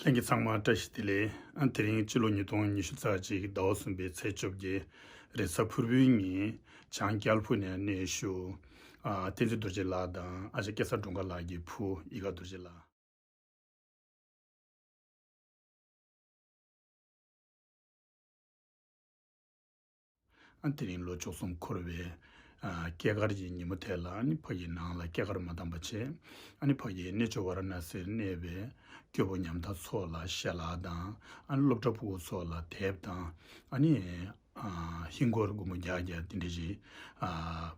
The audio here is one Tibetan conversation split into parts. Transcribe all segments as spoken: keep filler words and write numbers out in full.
ལྷན་རྒྱས་ཚང་མ་བཀྲ་ཤིས་བདེ་ལེགས། ཨ་དེ་རིང་སྤྱི་ལོ་ཉིས་སྟོང་ཉི་ཤུ་རྩ་གཅིག་ཟླ་བ་གསུམ་པའི་ཚེས་བཅོ་བརྒྱད་རེས་གཟའ་ཕུར་བུའི་ཉིན་བྱང་ཀྱལ་ཕུ་ནས་གནས་བཞུགས་ཨ་བསྟན་འཛིན་རྡོ་རྗེ་ལགས་དང་ཨ་ཅག་སྐལ་བཟང་སྒྲོལ་དཀར་ལགས་ཀྱི་བུ་ཡིད་དགའ་རྡོ་རྗེ་ལགས། ཨ་དེ་རིང་ལོ་བཅུ་གསུམ་འཁོར་བའི་ཨ་སྐྱེས་སྐར་གྱི་ཉིན་མོ་དེ་ལ་ཨ་ནི་ཕ་གིའི་ནང་ལ་སྐྱེས་སྐར་མ་བཏང་པ་བྱས། ཨ་ནི་ཕ་གིའི་གནས་མཆོག་ཝཱ་ར་ཎ་སིར་གནས་པའི་སྐྱོ་བོ་ཉམ་ཐག་ཚོ་ལ་ཞལ་ལག་དང་ཨ་ནི་སློབ་གྲྭ་ཕྲུ་གུ་ཚོ་ལ་དེབ་དང་ཨ་ནི་ཨ་ཧིན་སྒོར་སྒོར་མོ་བརྒྱ་བརྒྱ་དེ་འདྲ་ཞིག་ཨ་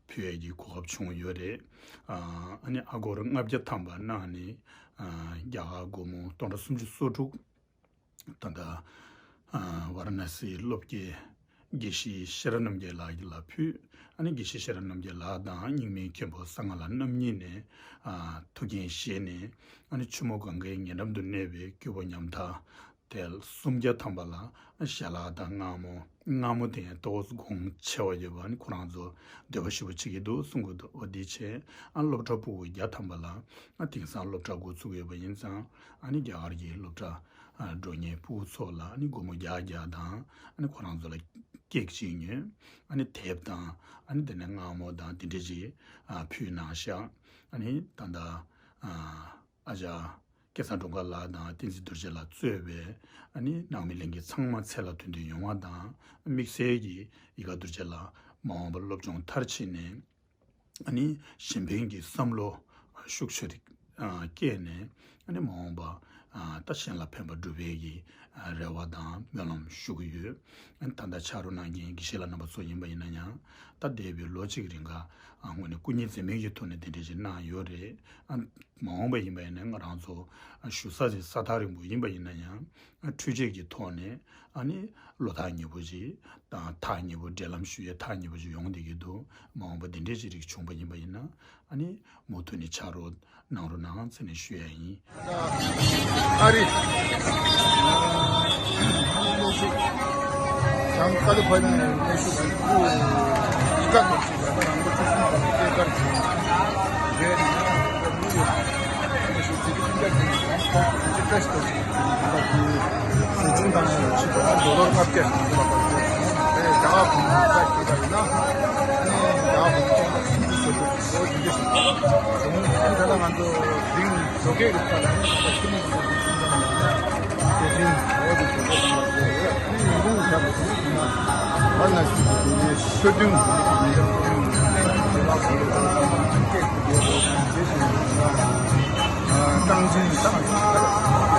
ཕུལ་ཡས་ཀྱི་གོ་སྐབས་བྱུང་ཡོད་རེད། ཨ་ཨ་ནི་ཨ་སྒོར་ལྔ་བརྒྱ་ཐམ་པ་གནང་ནས་ཨ་རྒྱ་གར་སྒོར་མོ་སྟོང་ཕྲག་སུམ་ཅུ་སོ་དྲུག་ད་ལྟ་ཨ་ཝཱ་ར་ཎ་སིའི་སློབ་དགེ་དགེ་བཤེས་ཤེས་རབ་རྣམ་རྒྱལ་ལགས་ལ་ཕུལ། ཨ་ནི་དགེ་བཤེས་ཤེས་རབ་རྣམ་རྒྱལ་ལགས་དང་རྙིང་མའི་མཁན་པོ་གསང་སྔགས་ལྷ་རྣམ་གཉིས་ནས་ཨ་ཐུགས་འགན་བཞེས་ནས་ཨ་ནི་ཆུ་མོ་གངྒཱའི་ཉེ་འགྲམ་དུ་གནས་པའི་སྐྱོ་བོ་ཉམ་ཐག་དེ་སུམ་བརྒྱ་ཐམ་པ་ལ་ཨ་ཞལ་ལག་དང་མངར་མོ། མངར་མོ་དེ་ཡང་ཏོག་ཙམ་གོང་ཆེ་བ་ཡོད་པ་ཨ་ནི་ཁོ་རང་ཚོ་འདོད་པ་ཞེ་པོ་བྱེད་ཀྱི་འདུག་གསུང་གི་འདུག་འོ་དེ་བྱས་ཨ་སློབ་གྲྭ་ཕྲུ་གུ་བརྒྱ་ཐམ་པ་ལ་ཨ་དེང་སང་སློབ་གྲྭ་འགོ་ཚུགས་ཡོད་པ་ཡིན་ཙང་ཨ་ནི་རྒྱ་གར་གྱི་སློབ་གྲྭ་ཨ་འགྲོ་མཁན་ཕྲུ་གུ་ཚོ་ལ་ཨ་ནི་སྒོར་མོ་བརྒྱ་བརྒྱ་དང་ཨ་ནི་ཁོ་རང་ཚོ་ལ་ཀེག་ཅིག་ཉོས། ཨ་ནི་དེབ་དང་ཨ་ནི་དེ་ནས་མངར་མོ་དང་དེ་འདྲ་ཅིག་ཨ་ཕུལ་གནང་ཤག་ཨ་ནི་ད་ལྟ་ཨ་ཨ་ཅག་སྐལ་བཟང་སྒྲོལ་དཀར་ལགས་དང་བསྟན་འཛིན་རྡོ་རྗེ་ལགས་གཙོས་པའི་ཨ་ནི་ནང་མི་ལྷན་རྒྱས་ཚང་མ་ཚེ་ལ་དོན་དུ་ཡོང་བ་དང་དམིགས་བསལ་གྱིས་ཡིད་དགའ་རྡོ་རྗེ་ལགས་མ་འོངས་པར་སློབ་སྦྱོང་མཐར་ཕྱིན་ནས། ཨ་ནི་གཞན་ཕན་གྱི་བསམ་བློ་ཤུགས་ཆེ་རིགས་སྐྱེས་ནས་ཨ་ནི་མ་འོངས་པ་ད་གཞན་ལ་ཕན་པ་སྒྲུབ་པའི་གི་རེ་བ་དང་སྨོན་ལམ་ཞུ་གི་ཡོད། ཨ་ནི་ད་ལྟ་ཕྱག་རོགས་གནང་མཁན་དགེ་བཤེས་ལགས་རྣམ་པ་ཚོ་ཡིན་པ་ཡིན་ན་ཡང་ད་འདས་པའི་ལོ་གཅིག་རིང་ག་སྔོན་ནས་སྐུ་ཉིད་འཛེམ་མེད་ཀྱི་ཐོག་ནས་དེ་འདྲ་ཞིག་གནང་ཡོད་རེད། ཨ་མ་འོངས་པ་ཡིན་པ་ཡིན་ན་ང་རང་ཚོ་བཞུགས་ས་དེ་ས་ཐག་རིང་པོ་ཡིན་པ་ཡིན་ན་ཡང་འཕྲུལ་ཆས་ཀྱི་ཐོག་ནས་ཨ་ནི་བློ་ཐག་ཉེ་པོ་ཅིག་དང་ཐག་ཉེ་པོ་འབྲེལ་ལམ་ཞུ་ཡས་ཐག་ཉེ་པོ་ཅིག་ཡོང་བསྡད་ཀྱི་འདུག་མ་འོངས་པ་འདི་འདྲའི་ཅིག་རིགས་བྱུང་པ་ཡིན་པ་ཡིན་ན་ཨ་ནི་མུ་མཐུད་ནས་ཕྱག་རོགས་གནང་རོགས་གནང་ཟེར་ནས་ཞུ་ཡ་ཡིན། ཨ་རི། བྱང་ཀ་ལི་ཕོར་ནི་ཡའི་གནས་ཤུལ་དང་སྐུ་ཡི་བཀའ་འདུག་ཅིག་ལ་རང་ལོ་བཅུ་གསུམ་པ་ལ་སྐྱེས་སྐར་གྱི་རེད། ནིའུ་ཡོག་གནས་ཤུལ་ཅིག་ཁྱིམ་རྒྱ་ཅིག་ནས་ཁོང་ཅིག་བཀྲ་ཤིས་རྡོ་རྗེ་གི་ཡིན་པ་དེ་གཟི་བྱིན་དང་ཡང་ཕྱི་དང་ཌོ་ལར་ལྔ་བརྒྱ་ཞིག་ཡོད་པ་དང་། དེ་རྒྱ་གར་གོང་ས་ཞིག་ཡིན་ན་ཨ་ནི་རྒྱ་གར་གོང་ས་སུམ་ཅུ་སོ་དྲུག་འོ་དེ་འདྲ་ཞིག་བྱུང་། ད་ལྟ་ང་ཚོ་དེ་རིང་བཟོ་སྐས་ཀྱི་ཐོག་ལ་ནི་ད་ཁྱིམ་མི་ཚོ་གི་ཁྱིམ་ཚང་ལ་ཡིན་ན་དེ་རིང་འོ་དེ་བཟོ་སྐས་ཐོག་ལ་བཟོས་ཡོད། ཨ་ནི་ཡིན་རུང་བཞག་པ་དེ་ཡིན་ན་ཝཱ་ར་ཎ་སི་གི་དེ་ནས་ཤོད་དུས་ཉིན་རེ་ཉིན་རེ་ཉིན་རེ་ལ་བཟོ་སྐས་ཀྱི་ཡོད་པ་དང་སྐད་ཀྱི་ཡོད་པ་དང་དེ་བཞིན་ཡིན་ན་རྟེན་འབྲེལ་ཡིན་ད་ང་ཚོ་ད་ལྟ་